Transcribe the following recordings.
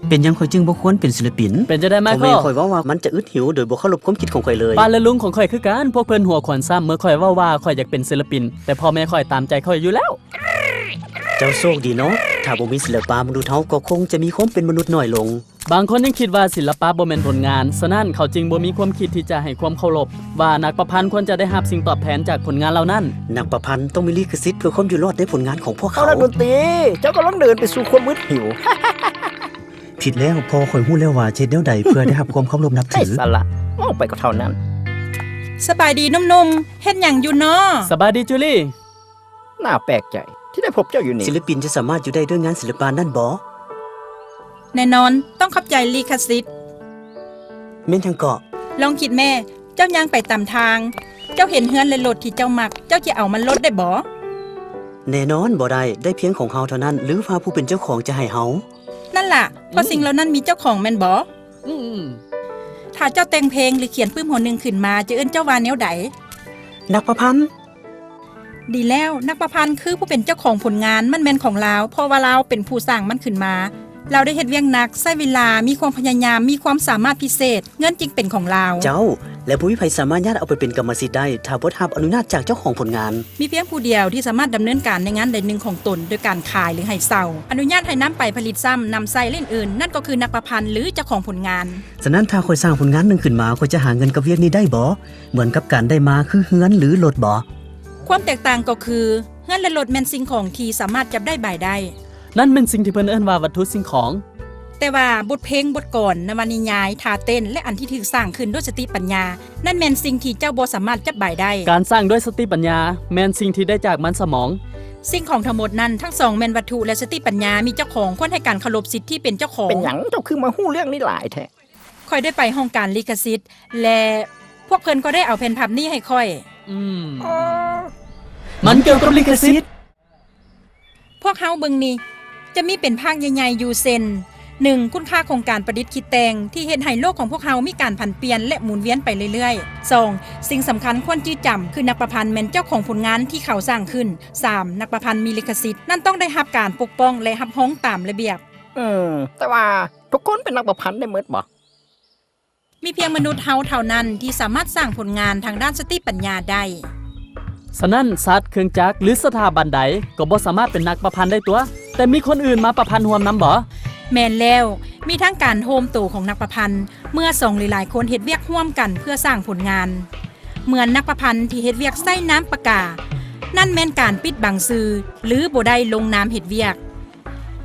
ເປັນຫຍັງຂ້ອຍຈຶ່ງບໍ່ຄວນເປັນສິລະປິນ? ເປັນຈັ່ງໃດມາໂຄ? ພໍ່ແມ່ຂ້ອຍເວົ້າວ່າມັນຈະອຶດຫິວໂດຍບໍ່ເຄົາລົບຄວາມຄິດຂອງຂ້ອຍເລີຍ. ປ້າ ແລະ ລຸງຂອງຂ້ອຍຄືກັນ, ພວກເພິ່ນຫົວຂວັນຊ້ຳເມື່ອຂ້ອຍເວົ້າວ່າຂ້ອຍຢາກເປັນສິລະປິນ, ແຕ່ພໍ່ແມ່ຂ້ອຍຕາມໃຈຂ້ອຍຢູ່ແລ້ວ. ເຈົ້າໂຊກດີເນາະ, ຖ້າບໍ່ມີສິລະປະ, ມະນຸດເຮົາກໍຄົງຈະມີຄວາມເປັນມະນຸດໜ້ອຍລົງ. ບາງຄົນຍັງຄິດວ່າສິລະປະບໍ່ແມ່ນຜົນງານ, ສະນັ້ນເຂົາຈຶ່ງບໍ່ມີຄວາມຄິດທີ່ຈະໃຫ້ຄວາມເຄົາລົບ ວ່ານັກປະພັນຄວນຈະໄດ້ຮັບສິ່ງຕອບແທນຈາກຜົນງານເຫຼົ່ານັ້ນ. ນັກປະພັນຕ້ອງມີລິຂະສິດເພື່ອເພື່ອຄວາມຢູ່ລອດໃນຜົນງານຂອງພວກເຂົາ. ນັກດົນຕີ, ເຈົ້າກຳລັງເດີນໄປສູ່ຄວາມມືດຫິວ. ຜິດແລ້ວ, ພໍ່ຂ້ອຍຮູ້ແລ້ວວ່າຈະເຮັດແນວໃດເພື່ອໄດ້ຮັບຄວາມເຄົາລົບນັບຖື. ໄຮ້ສາລະ, ເວົ້າໄປກໍເທົ່ານັ້ນ. ສະບາຍດີໜຸ່ມໆ, ເຮັດຫຍັງຢູ່ນໍ? ສະບາຍດີ ຈູລີ. ໜ້າແປກໃຈທີ່ໄດ້ພົບເຈົ້າຢູ່ນີ້. ສິລະປິນຈະສາມາດຢູ່ໄດ້ດ້ວຍງານສິລະປະນັ້ນບໍ? ແນ່ນອນ, ຕ້ອງຂອບໃຈລິຂະສິດ. ແມ່ນຫຍັງເກາະ? ລອງຄິດແມ້, ເຈົ້າຍ່າງໄປຕາມທາງ, ເຈົ້າເຫັນເຮືອນ ແລະ ລົດທີ່ເຈົ້າມັກ, ເຈົ້າຈະເອົາມັນໂລດໄດ້ບໍ? ແນ່ນອນບໍ່ໄດ້, ໄດ້ພຽງຂອງເຮົາເທົ່ານັ້ນ ຫຼືວ່າຜູ້ເປັນເຈົ້າຂອງຈະໃຫ້ເຮົາ. ນັ້ນລະ, ເພາະສິ່ງເຫຼົ່ານັ້ນມີເຈົ້າຂອງແມ່ນບໍ? ອືມ. ຖ້າເຈົ້າແຕ່ງເພງ ຫຼື ຂຽນປຶ້ມຫົວໜຶ່ງຂຶ້ນມາ, ຈະເອີ້ນເຈົ້າວ່າແນວໃດ? ນັກປະພັນ. ດີແລ້ວ, ນັກປະພັນຄືຜູ້ເປັນເຈົ້າຂອງຜົນງານ, ມັນແມ່ນຂອງລາວ, ເພາະວ່າລາວເປັນຜູ້ສ້າງມັນຂຶ້ນມາ. ລາວໄດ້ເຮັດວຽກໜັກ, ໃຊ້ເວລາ, ມີຄວາມພະຍາຍາມ, ມີຄວາມສາມາດພິເສດ, ເງິນຈຶ່ງເປັນຂອງລາວ. ເຈົ້າ, ແລະ ບໍ່ມີໃຜສາມາດຍາດເອົາໄປເປັນກຳມະສິດໄດ້, ຖ້າບໍ່ໄດ້ຮັບອະນຸຍາດຈາກເຈົ້າຂອງຜົນງານ. ມີພຽງຜູ້ດຽວທີ່ສາມາດດຳເນີນການໃນງານໃດໜຶ່ງຂອງຕົນ ໂດຍການຂາຍ ຫຼື ໃຫ້ເຊົ່າ, ອະນຸຍາດໃຫ້ນຳໄປຜະລິດຊ້ຳ, ນຳໃຊ້ ແລະ ອື່ນໆ, ນັ້ນກໍຄືນັກປະພັນ ຫຼື ເຈົ້າຂອງຜົນງານ. ສະນັ້ນ ຖ້າຂ້ອຍສ້າງຜົນງານໜຶ່ງຂຶ້ນມາ, ຂ້ອຍຈະຫາເງິນກັບວຽກນີ້ໄດ້ບໍ່? ເໝືອນກັບການໄດ້ມາຄືເຮືອນ ຫຼື ລົດບໍ? ຄວາມແຕກຕ່າງກໍຄື ເຮືອນ ແລະ ລົດແມ່ນສິ່ງຂອງທີ່ສາມາດຈັບໄດ້ບາຍໄດ້. ນັ້ນແມ່ນສິ່ງທີ່ເພິ່ນເອີ້ນວ່າວັດຖຸສິ່ງຂອງ. ແຕ່ວ່າບົດເພງ, ບົດກອນ, ນະວະນິຍາຍ, ທ່າເຕັ້ນ ແລະ ອັນທີ່ຖືກສ້າງຂຶ້ນດ້ວຍສະຕິປັນຍາ, ນັ້ນແມ່ນສິ່ງທີ່ເຈົ້າບໍ່ສາມາດຈັບບາຍໄດ້. ການສ້າງດ້ວຍສະຕິປັນຍາ ແມ່ນສິ່ງທີ່ໄດ້ຈາກມັນສະໝອງ. ສິ່ງຂອງທັງໝົດນັ້ນ, ທັງສອງແມ່ນວັດຖຸ ແລະ ສະຕິປັນຍາ, ມີເຈົ້າຂອງ, ຄວນໃຫ້ການເຄົາລົບສິດທີ່ເປັນເຈົ້າຂອງ. ເປັນຫຍັງເຈົ້າຄືມາຮູ້ເລື່ອງນີ້ຫຼາຍແທ້? ຂ້ອຍໄດ້ໄປຫ້ອງການລິຂະສິດ ແລະ ພວກເພິ່ນກໍໄດ້ເອົາແຜ່ນພັບນີ້ໃຫ້ຂ້ອຍ. ອືມ. ມັນກ່ຽວກັບລິຂະສິດ. ພວກເຮົາເບິ່ງນີ້, ຈະມີເປັນພາກໃຫຍ່ໆຢູ່ ເຊັ່ນ ໜຶ່ງ ຄຸນຄ່າຂອງການປະດິດຄິດແຕ່ງ ທີ່ເຮັດໃຫ້ໂລກຂອງພວກເຮົາມີການຜັນປ່ຽນ ແລະ ໝູນວຽນໄປເລື້ອຍໆ. ສອງ ສິ່ງສຳຄັນຄວນຈື່ຈຳ ຄືນັກປະພັນແມ່ນເຈົ້າຂອງຜົນງານທີ່ເຂົາສ້າງຂຶ້ນ. ສາມ ນັກປະພັນມີລິຂະສິດ ນັ້ນຕ້ອງໄດ້ຮັບການປົກປ້ອງ ແລະ ຮັບຮອງຕາມລະບຽບ. ອືມ, ແຕ່ວ່າ ທຸກຄົນເປັນນັກປະພັນໄດ້ໝົດບໍ? ມີພຽງມະນຸດເຮົາເທົ່ານັ້ນທີ່ສາມາດສ້າງຜົນງານທາງດ້ານສະຕິປັນຍາໄດ້. ສະນັ້ນ ສັດ, ເຄື່ອງຈັກ ຫຼື ສະຖາບັນໃດກໍບໍ່ສາມາດເປັນນັກປະພັນໄດ້ຕົວະ? ແຕ່ມີຄົນອື່ນມາປະພັນຮ່ວມນຳບໍ? ແມ່ນແລ້ວ, ມີທັງການໂຮມໂຕຂອງນັກປະພັນ ເມື່ອສອງ ຫຼື ຫຼາຍຄົນເຮັດວຽກຮ່ວມກັນເພື່ອສ້າງຜົນງານ. ເໝືອນນັກປະພັນທີ່ເຮັດວຽກໃຊ້ນາມປາກກາ, ນັ້ນແມ່ນການປິດບັງຊື່ ຫຼື ບໍ່ໄດ້ລົງນາມເຮັດວຽກ.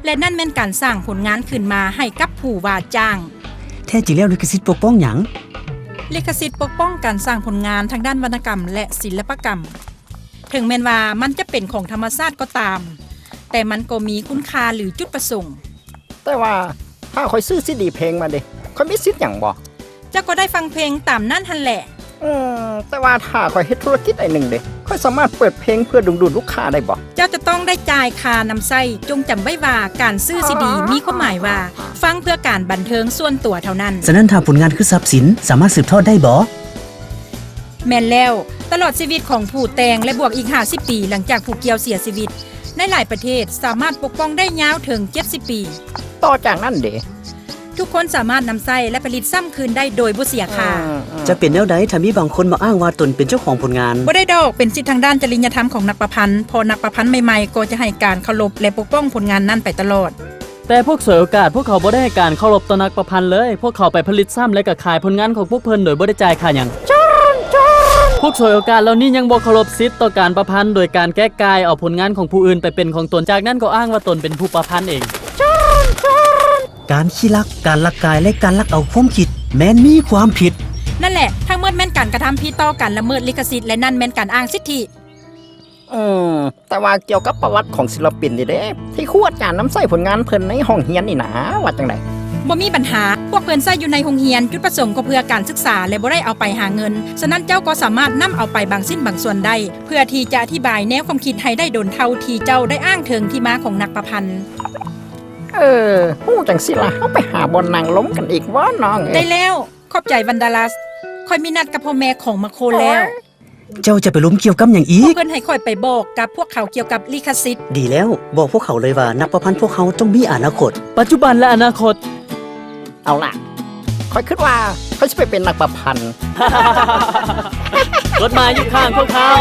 ແລະ ນັ້ນແມ່ນການສ້າງຜົນງານຂຶ້ນມາໃຫ້ກັບຜູ້ວ່າຈ້າງ. ແທ້ຈິງແລ້ວ ລິຂະສິດປົກປ້ອງຫຍັງ? ລິຂະສິດປົກປ້ອງການສ້າງຜົນງານທາງດ້ານວັນນະກຳ ແລະ ສິລະປະກຳ. ເຖິງແມ່ນວ່າມັນຈະເປັນຂອງທຳມະຊາດກໍຕາມ, ແຕ່ມັນກໍມີຄຸນຄ່າ ຫຼື ຈຸດປະສົງ. ແຕ່ວ່າຖ້າຂ້ອຍຊື້ຊີດີເພງມາເດ? ຂ້ອຍມີສິດຫຍັງບໍ່? ເຈົ້າກໍໄດ້ຟັງເພງຕາມນັ້ນຫັ້ນແຫຼະ. ອືມ, ແຕ່ວ່າຖ້າຂ້ອຍເຮັດທຸລະກິດອັນໜຶ່ງເດ? ຂ້ອຍສາມາດເປີດເພງເພື່ອດຶງດູດລູກຄ້າໄດ້ບໍ່? ເຈົ້າຈະຕ້ອງໄດ້ຈ່າຍຄ່ານຳໃຊ້. ຈົ່ງຈຳໄວ້ວ່າການຊື້ຊີດີມີຄວາມໝາຍວ່າ ຟັງເພື່ອການບັນເທີງສ່ວນຕົວເທົ່ານັ້ນ. ສະນັ້ນ ຖ້າຜົນງານຄືຊັບສິນ, ສາມາດສືບທອດໄດ້ບໍ່? ແມ່ນແລ້ວ, ຕະຫຼອດຊີວິດຂອງຜູ້ແຕ່ງ ແລະ ບວກອີກຫ້າສິບປີ ຫຼັງຈາກຜູ້ກ່ຽວເສຍຊີວິດ, ໃນຫຼາຍປະເທດສາມາດປົກປ້ອງໄດ້ຍາວເຖິງເຈັດສິບປີ. ຕໍ່ຈາກນັ້ນເດ? ທຸກຄົນສາມາດນຳໃຊ້ ແລະ ຜະລິດຊ້ຳຄືນໄດ້ໂດຍບໍ່ເສຍຄ່າ. ຈະເປັນແນວໃດຖ້າມີບາງຄົນມາອ້າງວ່າຕົນເປັນເຈົ້າຂອງຜົນງານ? ບໍ່ໄດ້ດອກ, ເປັນສິດທາງດ້ານຈະລິຍະທຳຂອງນັກປະພັນ, ເພາະນັກປະພັນໃໝ່ໆກໍຈະໃຫ້ການເຄົາລົບ ແລະ ປົກປ້ອງຜົນງານນັ້ນໄປຕະຫຼອດ. ແຕ່ພວກສວຍໂອກາດ, ພວກເຂົາບໍ່ໄດ້ໃຫ້ການເຄົາລົບຕໍ່ນັກປະພັນເລີຍ. ພວກເຂົາໄປຜະລິດຊ້ຳ ແລະ ກໍຂາຍຜົນງານຂອງພວກເພິ່ນໂດຍບໍ່ໄດ້ຈ່າຍຄ່າຫຍັງ. ພວກສວຍໂອກາດເຫຼົ່ານີ້ຍັງບໍ່ເຄົາລົບສິດຕໍ່ການປະພັນ ໂດຍການແກະກາຍເອົາຜົນງານຂອງຜູ້ອື່ນໄປເປັນຂອງຕົນ, ຈາກນັ້ນກໍອ້າງວ່າຕົນເປັນຜູ້ປະພັນເອງ. ການຂີ້ລັກ, ການລັກກາຍ ແລະ ການລັກເອົາຄວາມຄິດ ແມ່ນມີຄວາມຜິດ. ນັ້ນແຫຼະ, ທັງໝົດແມ່ນການກະທຳຜິດຕໍ່ການລະເມີດລິຂະສິດ ແລະ ນັ້ນແມ່ນການອ້າງສິດທິ. ອືມ, ແຕ່ວ່າກ່ຽວກັບປະຫວັດຂອງສິລະປິນນີ້ເດ້, ທີ່ຄູອາຈານນຳໃຊ້ຜົນງານເພິ່ນໃນຫ້ອງຮຽນນີ້ນາ, ວ່າຈັ່ງໃດ? ບໍ່ມີບັນຫາ, ພວກເພິ່ນໃຊ້ຢູ່ໃນໂຮງຮຽນ, ຈຸດປະສົງກໍເພື່ອການສຶກສາ ແລະ ບໍ່ໄດ້ເອົາໄປຫາເງິນ, ສະນັ້ນເຈົ້າກໍສາມາດນຳເອົາໄປບາງຊິ້ນບາງສ່ວນໄດ້, ເພື່ອທີ່ຈະອະທິບາຍແນວຄວາມຄິດໃຫ້ໄດ້ດົນເທົ່າທີ່ເຈົ້າໄດ້ອ້າງເຖິງທີ່ມາຂອງນັກປະພັນ. ເອີ, ຮູ້ຈັ່ງຊີ້ລະ, ເຮົາໄປຫາບ່ອນນັ່ງລົມກັນອີກວະນ້ອງເອີຍ. ໄດ້ແລ້ວ, ຂອບໃຈວັນດາລັສ. ຂ້ອຍມີນັດກັບພໍ່ແມ່ຂອງມາໂຄແລ້ວ. ເຈົ້າຈະໄປລົມກ່ຽວກັບຫຍັງອີກ? ພວກເພິ່ນໃຫ້ຂ້ອຍໄປບອກກັບພວກເຂົາກ່ຽວກັບລິຂະສິດ. ດີແລ້ວ, ບອກພວກເຂົາເລີຍວ່ານັກປະພັນພວກເຮົາຕ້ອງມີອະນາຄົດ. ປັດຈຸບັນ ແລະ ອະນາຄົດ. ເອົາລະ ຂ້ອຍຄິດວ່າຂ້ອຍຊິໄປເປັນນັກປະພັນ. ກົດໝາຍຢູ່ຂ້າງພວກເຮົາ.